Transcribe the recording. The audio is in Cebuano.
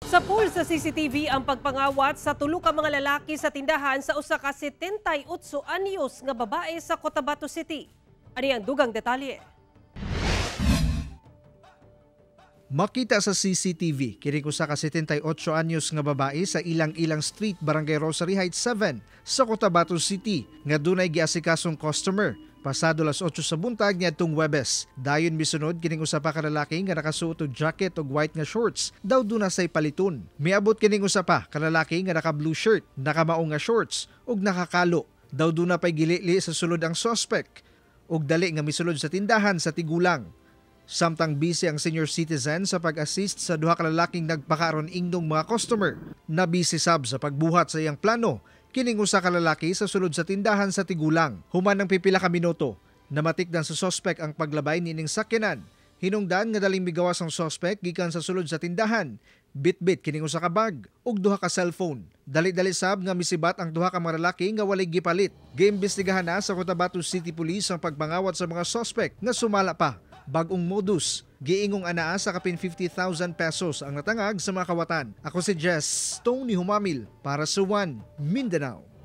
Sapul sa CCTV ang pagpangawat sa tulo ka mga lalaki sa tindahan sa usa ka 78 anyos nga babae sa Cotabato City. Ani ang dugang detalye. Makita sa CCTV, kini usa ka 78 anyos nga babae sa Ilang-Ilang Street, Barangay Rosary Heights 7 sa Cotabato City nga dunay giasikasong customer pasado las 8 sa buntag niadtong Huwebes. Dayon misunod kining usa pa ka lalaki nga nakasuot og jacket ug white nga shorts, daw duna say paliton. Miabot kining usa pa ka lalaki nga naka blue shirt, nakamao nga shorts ug nakakalo. Daw duna pay gilili sa sulod ang suspect ug dali nga misulod sa tindahan sa tigulang. Samtang busy ang senior citizen sa pag-assist sa duha ka lalaking nagpakaron ingdong mga customer, nabisi sab sa pagbuhat sa iyang plano kining usa ka lalaki sa sulod sa tindahan sa tigulang. Human ng pipila ka minuto, namatikdan sa suspect ang paglabay niining sakyanan. Hinungdan nga daling migawas ang suspect gikan sa sulod sa tindahan. Bitbit kining usa ka bag ug duha ka cellphone. Dali-dali sab nga misibat ang duha ka mga lalaki nga walay gipalit. Giimbestigahan na sa Cotabato City Police ang pagpangawat sa mga suspect nga sumala pa bagong modus. Giingong anaa sa kapin 50,000 pesos ang natangag sa mga kawatan. Ako si Jess Tony Humamil para sa One Mindanao.